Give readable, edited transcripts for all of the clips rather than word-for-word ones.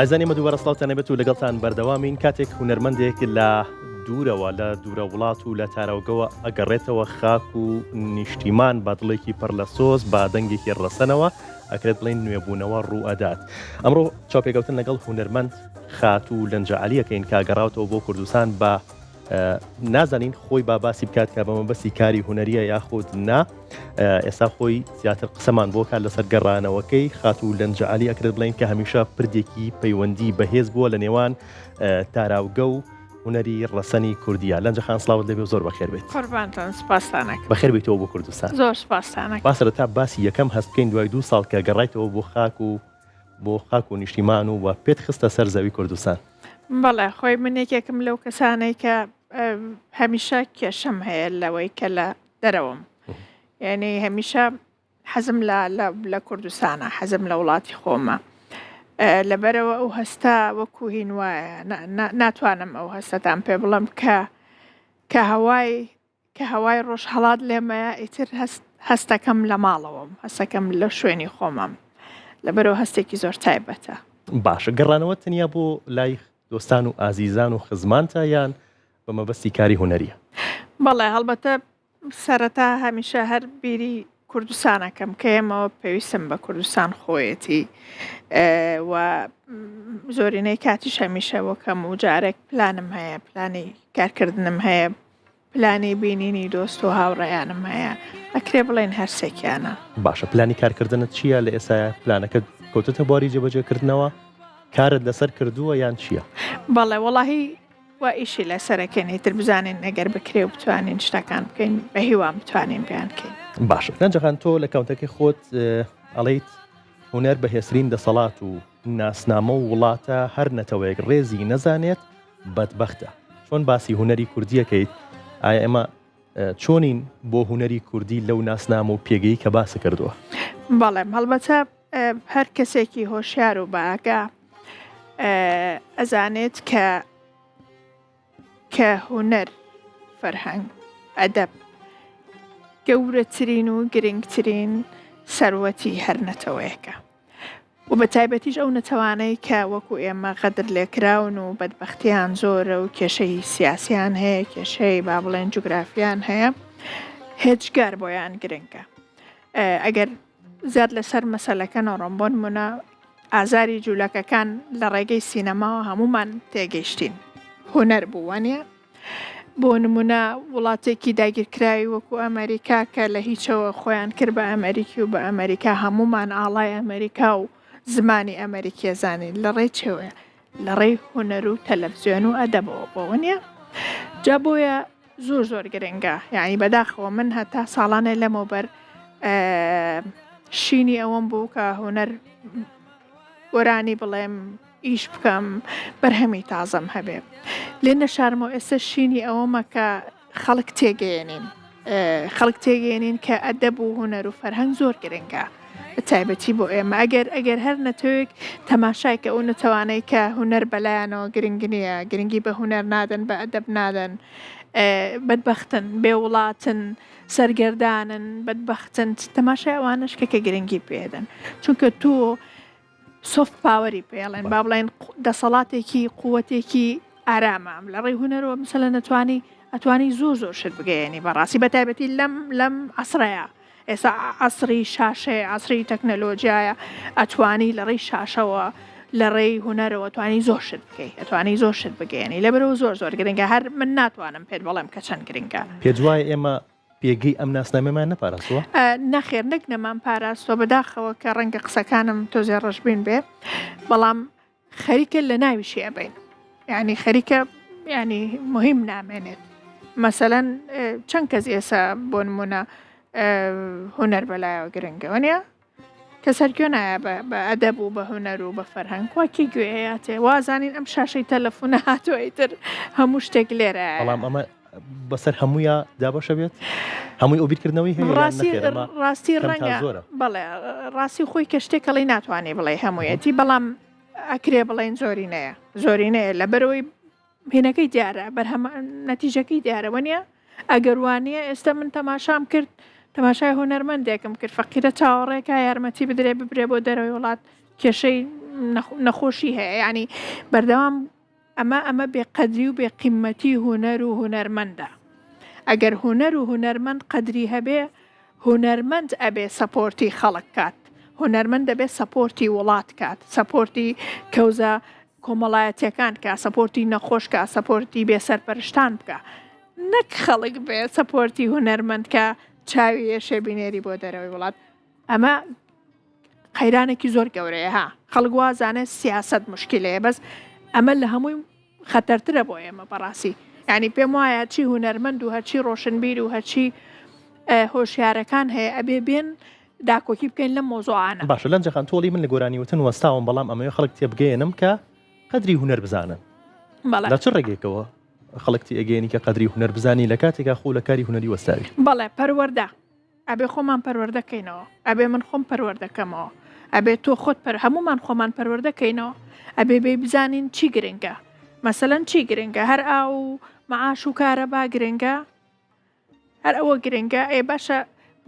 ئازیزان ئێمە دووبارە سڵاوتان لێبێت و لەگەڵتان بەردەوامین کاتێک هونەرمەندێک لە دوورەوە لە دوورە وڵات و لە تاراوگەوە ئەگەڕێتەوە خاک و نیشتیمان بە دڵێکی پڕ لە سۆز بە دەنگێکی ڕەسەنەوە ئەکرێت بڵێن نوێبوونەوە ڕوو ئەدات ئەمڕۆ چاوپێکەوتن لەگەڵ هونەرمەند خاتوو لەنجە عەلیەکەین کە گەڕاوتەوە بۆ کوردستان بە نازانین خۆی با باسی بکات کە بە مەبەستی کاری هونەریە یاخود نا ئێستا خۆی زیاتر قسەمان بۆ کار لەسەر گەڕانەوەکەی خاتوو لەنجە عەلی ئەکرێت بڵین کە هەمیشە پردێکی پەیوەندی بەهێز بووە لە نێوان تاراوگە و هونەری ڕەسەنی کوردیە لەنجە خان سڵاوت لێبێ زۆر بەخێر بێت قوربانتان سپاستانەکەم بەخێر بیتەوە بۆ کوردستان زۆر سپاستانەکەم با سەرەتا باسی یەکەم هەست بکەین دوای دوو ساڵ کە گەڕایتەوە بۆ خاک و بۆ خاک و نیشتیمان و و پێت خستە سەر زەوی کوردستان. بەڵێ خۆی من یەکێکم لەو کەسانەی کە هەمیشە کێشەم هەیە لەوەی کە لە دەرەوەم یعنی هەمیشە حەزم لە لە کوردستانە حەزم لە وڵاتی خۆمە لەبەرەوە ئەو هەستە وەکو هین وایە ناتوانم ئەو هەستەتان پێ بڵم کە کە هەوای کە هەوای ڕۆژهەڵات لێمەیە ئیتر هەست هەستەکەم لە ماڵەوەم هەستەکەم لە شوێنی خۆمم لەبەرەوە هەستێکی زۆر تایبەتە. باشە گەڕانەوە تەنیا بۆ لای دۆستان و ئازیزان و خزمانتە یان بە مەبەستی کاری هونەریە؟ بەڵێ هەڵبەتە سەرەتا هەمیشە هەر بیری کوردستانەکەم کە ئێمەوە پێویستم بە کوردستان خۆیەتی و زۆرینەی کاتیش هەمیشە وەکەم و جارێک پلانم هەیە پلانی کارکردنم هەیە پلانی بینینی دۆست و هاوڕێیانم هەیە، ئەکرێ بڵێین هەرسێکیانە. باشە پلانی کارکردنت چییە لە ئێستایا؟ پلانەکەت کەوتۆتە بواری جێبەجێکردنەوە؟ کارت لەسەر کردووە یان چییە؟ بەڵێ وەڵاهی وا ئیشی لەسەرەکەین ئیتر بزانین ئەگەر بکرێ و بتوانین شتەکان بکەین بە هیوام بتوانین بیانکەین. باشە لەنجە خان تۆ لە کاونتەکەی خۆت ئەڵێیت هونەر بەهێزترین دەسەڵات و ناسنامە و وڵاتە هەر نەتەوەیەک ڕێزی نەزانێت بەدبەختە. چۆن باسی هونەری کوردی ئەکەیت؟ ئایا ئێمە چۆنین بۆ هونەری کوردی لەو ناسنامە و پێگەی کە باست کردووە؟ بەڵێ هەڵبەتە هەر کەسێکی هۆشیار و بەئاگا ئەزانێت کە کە هونەر، فەرهەنگ، ئەدەب گەورەترین و گرنگترین سەروەتی هەر نەتەوەیەکە. و بە تایبەتیش ئەو نەتەوانەی کە وەکو ئێمە غەدر لێکراون و بەدبەختیان زۆرە و کێشەی سیاسیان هەیە کێشەی با بڵێن جوگرافیان هەیە هێجگار بۆیان گرنگە ئەگەر زیاد لەسەر مەسەلەکە نەڕۆم بۆ نمونە ئازاری جوولەکەکان لە ڕێگەی سینەماوە هەمومان تێگەیشتین هونەر بوو وانە بۆ نمونە وڵاتێکی داگیرکراوی وەکو ئەمریکا کە لە هیچەوە خۆیان کرد بە ئەمریکی و بە ئەمریکا هەمومان ئاڵای ئەمریکا و زمانی ئەمریکیە زانین لە ڕێی چێوەیە لە ڕێی هونەر و تەلەفزیۆن و ئەدەبەوە بۆ نیە جا بۆیە زۆر زۆر گرنگە یعنی بەداخەوە من هەتا ساڵانێ لەمەوبەر شینی ئەوەم بوو کە هونەر گۆرانی بڵێم ئیش بکەم بەرهەمی تازەم هەبێ لێ نەشارمەوە ئێستا شینی ئەوەمە کە خەڵک تێگەیەنین خەڵک تێگەیەنین کە ئەدەب و هونەر و فەرهەنگ زۆر گرنگە تایبەتی بۆ ئێمە ئەگەر ئەگەر هەر نەتەوێک تەماشای کە ئەو نەتەوانەی کە هونەر بەلایەنەوە گرنگ نییە گرنگی بە هونەر نادەن بە ئەدەب نادەن بەدبەختن بێ وڵاتن سەرگەردانن بەدبەختن تەماشای ئەوانەش کە کە گرنگی پێدەن چونکە تۆ soft power ی پێڵێن با بڵێن دەسەڵاتێکی قوتێکی ئارامە لە ڕێی هونەرەوە مثلەن ئەتوانی ئەتوانی زۆر زۆر شت بگەیەنی بەڕاستی بە تایبەتی لەم لەم عەسرەیە ئێستا عەسری شاشەیە عەسری تەکنەلۆجیایە ئەتوانی لە ڕێی شاشەوە لە ڕێی هونەرەوە توانی زۆر شت بکەی ئەتوانی زۆر شت بگەیەنی لەبەرەوە زۆر زۆر گرنگە هەر من ناتوانم پێت بڵێم کە چەند گرنگە. پێت وایە ئێمە پێگەی ئەم ناسنامەمان نەپاراستووە؟ نەخێر نەک نەمان پاراستووە بەداخەوە کە ڕەنگە قسەکانم تۆزێ ڕەشبین بێ بەڵام خەریکە لە ناویشی ئەبەین یعنی خەریکە ینی مهم نامێنێت مەسەەن چەند کەس ئێسا بۆ نمونە هونەر بەلایەوە گرنگەوە نیە کە سەرگوێ نایە بە ئەدەب و بە هونەر و بە فەرهەنگ کوا کێ گوێ ئەیاتێ وازانین ئەم شاشەی تەلەفونە هاتووە ئیتر هەموو شتێک لێرە بەڵام ئەمە بەسەر هەموویا دابەشە بێت هەمووی ئەو بیرکردنەوەی هەیە ڕاستی ڕاستی ڕەنگە بەڵێ ڕاستی خۆی کە شتێکەڵی ناتوانێ بڵێ هەموویەتی بەڵام ئەکرێ بڵێن زۆرینەیە زۆرینەیە لەبەرەوەی هینەکەی دیارە بەرهەمە نەتیجەکەی دیارە وەنیە ئەگەر وانە ئێستا من تەماشام کرد تەماشای هونەرمەندێکم کرد فەقیرە چاوەڕێکە یارمەتی بدرێ ببرێ بۆ دەرەوەی وڵات کێشەی. نەخۆشی هەیە یعنی بەردەوام ئەمە ئەمە بێ قەدری و بێ قیمەتی هونەر و هونەرمەندە ئەگەر هونەر و هونەرمەند قەدری هەبێ هونەرمەند ئەبێ سەپۆرتی خەڵک کات هونەرمەند دەبێ سەپۆرتی وڵات کات سەپۆرتی کەوزە کۆمەڵایەتیەکان کا سەپۆرتی نەخۆش کا سەپۆرتی بێ سەرپەرشتان بکا نەک خەڵک بێ سەپۆرتی هونەرمەند کە چاوی ئێشێ بینێری بۆ دەرەوەی وڵات ئەمە قەیرانێکی زۆر گەورەیە ها خەڵک وازانێ سیاست مشکلەیە بەس ئەمە لە هەمووی خەتەرترە بۆ ئێمە بەڕاستی یعنی پێم وایە چی هونەرمەند و هەرچی ڕۆشنبیر و هەرچی هۆشیارەکان هەیە ئەبێ بێن داکۆکی بکەین لەم مۆزۆعانە. باشە لەنجە خان تۆڵی من لە گۆرانی وتن وەستاوم بەڵام ئەمەوێ خەڵک تێبگەیەنم کە قەدری هونەر بزانن بەڵێ. لە چ ڕێگەیەکەوە خەڵک تێئەگەیەنی کە قەدری هونەر بزانی لە کاتێکا خۆ لە کاری هونەری وەستاوی؟ بەڵێ پەروەردە ئەبێ خۆمان پەروەردە کەینەوە ئەبێ من خۆم پەروەردە کەمەوە ئەبێ تۆ خۆت پەر هەموومان خۆمان پەروەردە کەینەوە ئەبێ بێ بزانین چی گرنگە مەسەلەن چی گرنگە هەر ئاو و معاش و کارەبا گرنگە هەر ئەوە گرنگە ئێ باشە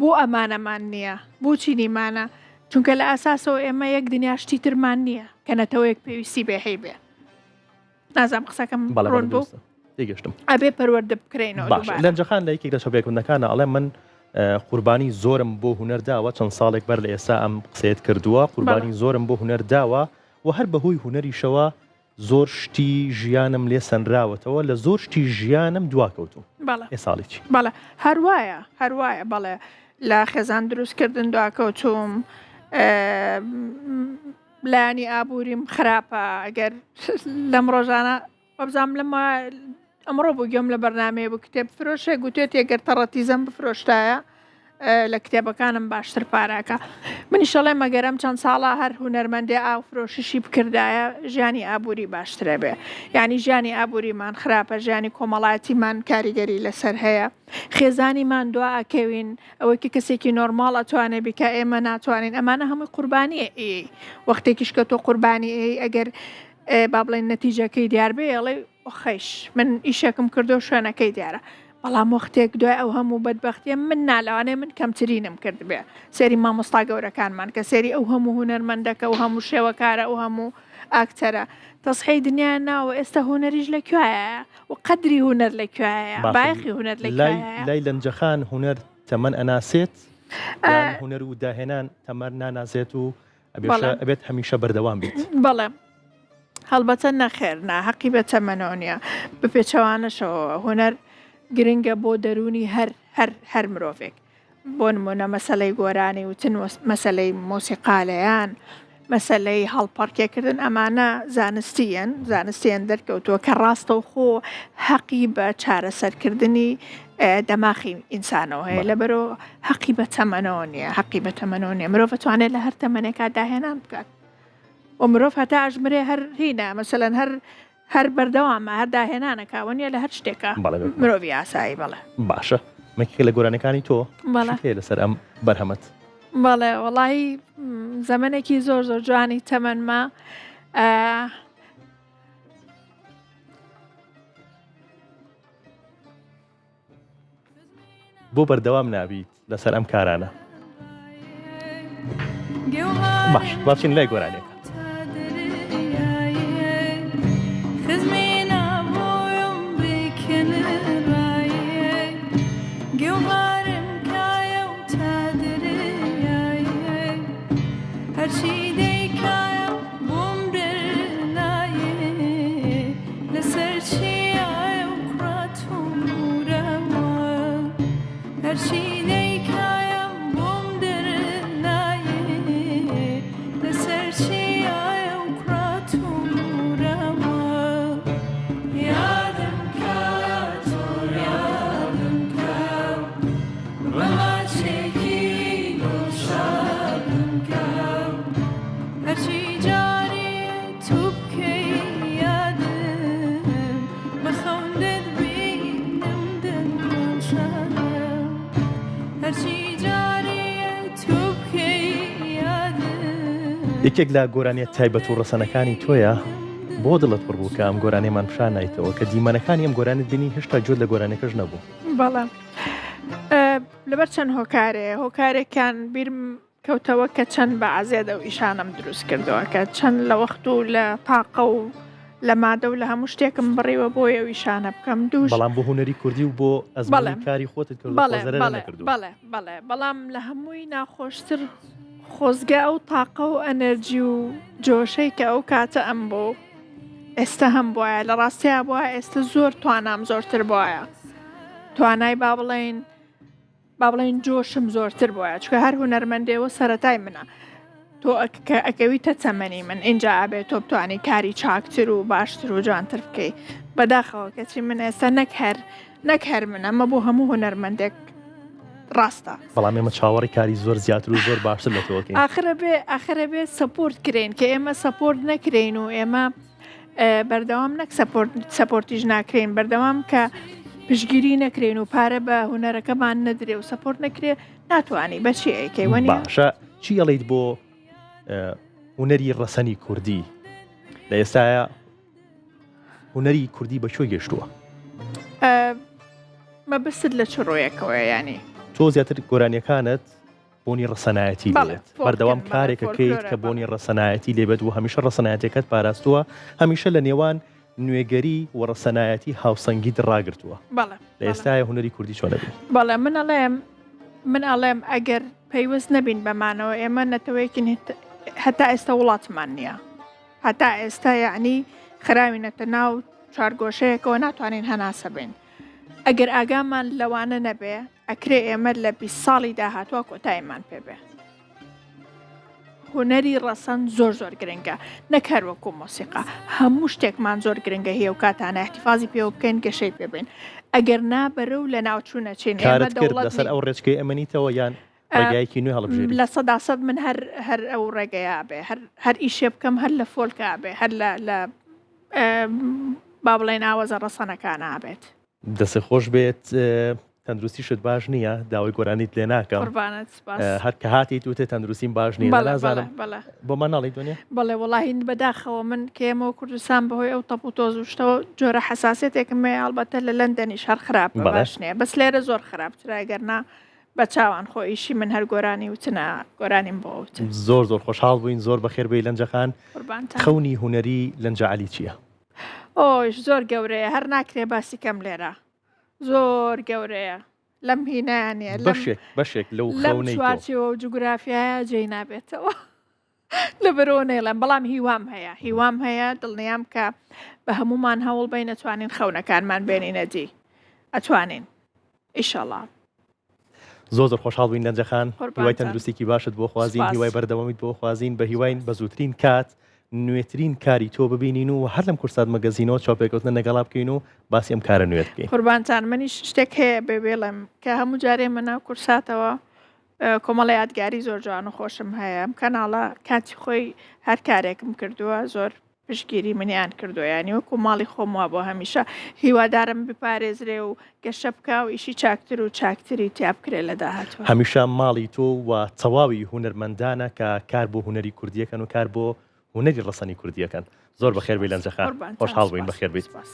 بۆ ئەمانەمان نییە بۆچی نیمانە چونکە لە ئاساسەوە ئێمە یەک دنیا شتی ترمان نییە کە نەتەوەیەک پێویستی بێ هەی بێ نازانم قسەکەم بەڵێ ڕۆن بوو دروستە. تێگەشتم ئەبێ پەروەردە بکرێنەوە باش دووبارە. لەنجەخان لە یەکێک لە چاوپێکەوتنەکانە ئەڵێ من اه، قوربانی زۆرم بۆ هونەر داوە چەند ساڵێک بەر لە ئێستا ئەم قسەیەت کردووە قوربانی زۆرم بۆ هونەر داوە و هەر بەهۆی هونەریشەوە زۆر شتی ژیانم لێ سەنراوەتەوە لە زۆر شتی ژیانم دواکەوتوم. بەڵێ. ئێ ساڵی چی؟ بەڵێ هەر وایە هەر وایە بەڵێ لە خێزان دروست کردن دواکەوتوم لایەنی ئابووریم خراپە ئەگەر لەم ڕۆژانە وابزانم لەم ئەمڕۆ بوو گوێم لە بەرنامەیە بوو کتێب فرۆشێک گوتێتی گەر تەڕەتیزەم بفرۆشتایە لە کتێبەکانم باشتر پاراکە منیش ئەڵێم ئەگەر ئەم چەند ساڵە هەر هونەرمەندێ ئاو فرۆشیشی بکردایە ژیانی ئابووری باشترە بێ یعنی ژیانی ئابووریمان خراپە ژیانی کۆمەڵایەتیمان کاریگەری لەسەر هەیە خێزانیمان دوا ئەکەوین ئەوەی کە کەسێکی نۆرماڵ ئەتوانێ بیکا ئێمە ناتوانین ئەمانە هەمووی قوربانیە ئەی وەختێکیش کە تۆ قوربانی ئەی ئەگەر با بڵێن نەتیجەکەی دیار بێ ئەڵێ ئۆخەیش من ئیشێکم کردو شوێنەکەی دیارە بەڵام وەختێک دوای ئەو هەموو بەدبەختیە من نا لەوانەیە من کەمترینم کردبێ سێری مامۆستا گەورەکانمان کە سێری ئەو هەموو هونەرمەندەکە و هەموو شێوەکارە ئەو هەموو ئاکتەرە تەسحی دنیایان ناوە ئێستا هونەریش لە کوایە و قەدری هونەر لە کوایە باشە بایەخی هونەر لە لای کوایە لای لەنجەخان هونەر تەمەن ئەناسێت یان هونەر و داهێنان تەمەن ناناسێت و بەڵێ. ئەبێت هەمیشە بەردەوام بیت. بەڵێ هەڵبەتە نەخێر نا هەقی بە تەمەنەوە نییە بە پێچەوانەشەوە هونەر گرنگە بۆ دەروونی هەر هەر هەر مرۆڤێک بۆ نمونە مەسەلەی گۆرانی وتن مەسەلەی مۆسیقا لەیان مەسەلەی هەڵپەڕکێکردن ئەمانە زانستیەن زانستیان دەرکەوتووە کە ڕاستەوخۆ هەقی بە چارەسەرکردنی دەماخی ئینسانەوە هەیە لەبەرەوە هەقی بە تەمەنەوە نییە هەقی بە تەمەنەوە نییە مرۆڤ توانێت لە هەر تەمەنێکا داهێنان بکات و مرۆڤ هەتا ئەژمرێ هەر هینە مەسەلەن هەر هەر بەردەوامە هەر داهێنانەکە وە نیە لە هەر شتێکە مرۆڤی ئاسایی بەڵێ باشە مەکێک لە گۆرانەکانی تۆ بەڵێ لەسەر ئەم بەرهەمەت بەڵێ وەڵی زەمەنێکی زۆر زۆر جوانی تەمەنمە بۆ بەردەوام نابیت لەسەر ئەم کارانە باش باچین لای گۆرانیەکە. یەکێک لە گۆرانیە تایبەت و ڕەسەنەکانی تۆیە بۆ دڵت پڕ بوو کە ئەم گۆرانیەمان پیشان نایتەوە کە دیمەنەکانی ئەم گۆرانیت بینی هێشتا گوێت لە گۆرانیەکەش نەبوو بەڵێ لەبەر چەند هۆکارێ هۆکارێکیان بیرم. کەوتەوە کە چەند بە عەزێت ئەو ئیشانەم دروست کردووە کە چەند لە وەخت و لە تاقە و لە مادە و لە هەموو شتێکم بڕیوە بۆی ئەو ئیشانە بکەم دووش بەڵام بۆ هونەری کوردی و بۆ بەڵێ ئەزموونی کاری خۆتت کردووە خۆ بەڵێ زەرەرت بەڵێ نەکردووە. بەڵێ بەڵێ بەڵام لە هەمووی ناخۆشتر خۆزگە ئەو تاقە و ئەنەرجی و جۆشەی کە ئەو کاتە ئەم بوو ئێستا هەم بوایە لە ڕاستیا بوایە ئێستا زۆر توانام زۆرتر بوایە توانای با بڵێین با بڵێین جۆشم زۆرتر بۆیە چکە هەر هونەرمەندێەوە سەتای منە تۆ کە ئەکەویتە تەمەنی من اینجا ئەبێت تۆ بتانی کاری چاکتر و باشتر و جوانتر بکەی بەداخەوە کەچی من ئێستا نەک هەر نەک هەر من ئەمە بۆ هەموو هونەرمەندێک ڕاستە. بەڵام ئێمە چاوەڕی کاری زۆر زیاتر و زۆر باشتر لە تۆ ئەکەین. ئاخرە بێ ئاخرە بێ support کرێین کە ئێمە support نەکرێین و ئێمە بەردەوام نەک support support یش ناکرێین بەردەوام کە پشگیری نەکرێن و پارە بە هونەرەکەمان نەدرێ و support نەکرێ ناتوانانی بەچی ئەیکەی وەنیە؟ باشە چی ئەڵیت بۆ هونەری ڕەسەنی کوردی لە ئێستاە هونەری کوردی بە کوێ گەشتووە؟ مەبەستت لە چ ڕوویەکەوەیە یانی؟ تۆ زیاتر گۆرانیەکانت بۆنی ڕەسەنایەتی لێت بەردەوام کارێکەکەیت کە بۆنی ڕەسەنایەتی لێبێت و هەمیشە ڕەسەنایەتەکەت پاراستووە هەمیشە لە نێوان نوێگەری و ڕەسەنایەتی هاوسەنگیت ڕاگرتووە لە ئێستاە هونەری کوردی چۆنە بێت؟ بەڵێ من ئەڵێم من ئەڵێم ئەگەر پەیوەست نەبین بەمانەوە ئێمە نەتەوەیەکین هەتا ئێستا وڵاتمان نییە هەتا ئێستا یەعنی خراوینەتە ناو چوارگۆشەیەکەوە ناتوانین هەناسە بین ئەگەر ئاگامان لەوانە نەبێ ئەکرێ ئێمە لە 20 ساڵی داهاتوە کۆتاییمان پێ بێ هونەری ڕەسەن زۆر زۆر گرنگە نەک هەر وەکو مۆسیقا هەموو شتێکمان زۆر گرنگە هەیە و کاتانە احتفاظی پێوە بکەین گەشەی پێ بین ئەگەر نا بەرەو لە ناوچوونە چین ئێمە دەوڵەت لەسەر ئەو ڕێچکەی ئەمەنیتەوە یان ڕێگایەکی نوێ هەڵبژێریت؟ 100% من هەر هەر ئەو ڕێگەیە بێ هەر هەر ئیشێ بکەم هەر لە فۆلکا بێ هەر لە لە با بڵێن ئاوەزە ڕەسەنەکانە بێت. دەست خۆش بێت تەندروستیشت باش نییە داوای گۆرانیت لێ ناکەم قوربانت سپاس هەر کە هاتیت وتێ تەندروستیم باش نییە بەڵێ نازانم بەڵێ بەڵێ بۆمان ناڵێی دنیا بەڵێ وەڵاهی بەداخەوە من کێمەوە کوردستان بەهۆی ئەو تەپ و تۆز و شتەوە جۆرە حەساسیەتێکم هەیە ئەڵبەتە لە لەندەنیش هەر خراپە بەڵێ باش نییە بەس لێرە زۆر خراپترە گەر نا بە چاوان خۆ ئیشی من هەر گۆرانی وتنە گۆرانیم بۆ وتن. زۆر زۆر خۆشحاڵ بووین زۆر بەخێر بێی لەنجە خان. قوربانتان. خەونی هونەری لەنجە عەلی چیە؟ ئۆش زۆر گەورەیە هەر ناکرێ باسی کەم لێرە زۆر گەورەیە لەم هینایە نیە لەم بەشێک بەشێک لەو لەم خەونەی تۆ. چوارچێوە و جوگرافیایە جێی نابێتەوە لەبەرئەوە نەیڵێم بەڵام هیوام هەیە هیوام هەیە دڵنیام کە بە هەموومان هەوڵ بەین ئەتوانین خەونەکانمان بێنینە دی ئەتوانین ئیشەڵا. زۆر زۆر خۆشحاڵ بووین لەنجە خان هیوای قوربانتان. تەندروستێکی باشت بۆ خوازین سپاس. هیوای بەردەوامیت بۆ خوازین بە هیواین بە زووترین کات نوێترین کاری تۆ ببینین و هەر لەم کورسات مەگەزینەوە چاوپێکەوتنە نەگەڵا بکەین و باسی ئەم کارە نوێت بکەین. قوربانتان منیش شتێک هەیە بێ بێڵێم کە هەموو جارێ مە ناو کورساتەوە کۆمەڵە یادگاری زۆر جوان و خۆشم هەیە ئەم کەناڵە کاتی خۆی هەر کارێکم کردووە زۆر پشتگیری منیان کردووە یانی وەکو ماڵی خۆم وابووە هەمیشە هیوادارم بپارێزرێ و گەشە بکا و ئیشی چاکتر و چاکتری تیا بکرێ لە داهاتوو. هەمیشە ماڵی تۆ و تەواوی هونەرمەندانە کە کار بۆ هونەری کوردیەکەن و کار بۆ هونەری ڕەسەنی کوردیەکەن. زۆر بەخێر بێی لەنجە خان. قوربانتان خۆشحاڵ بووین سوپاس بەخێر بێیت. سوپاس.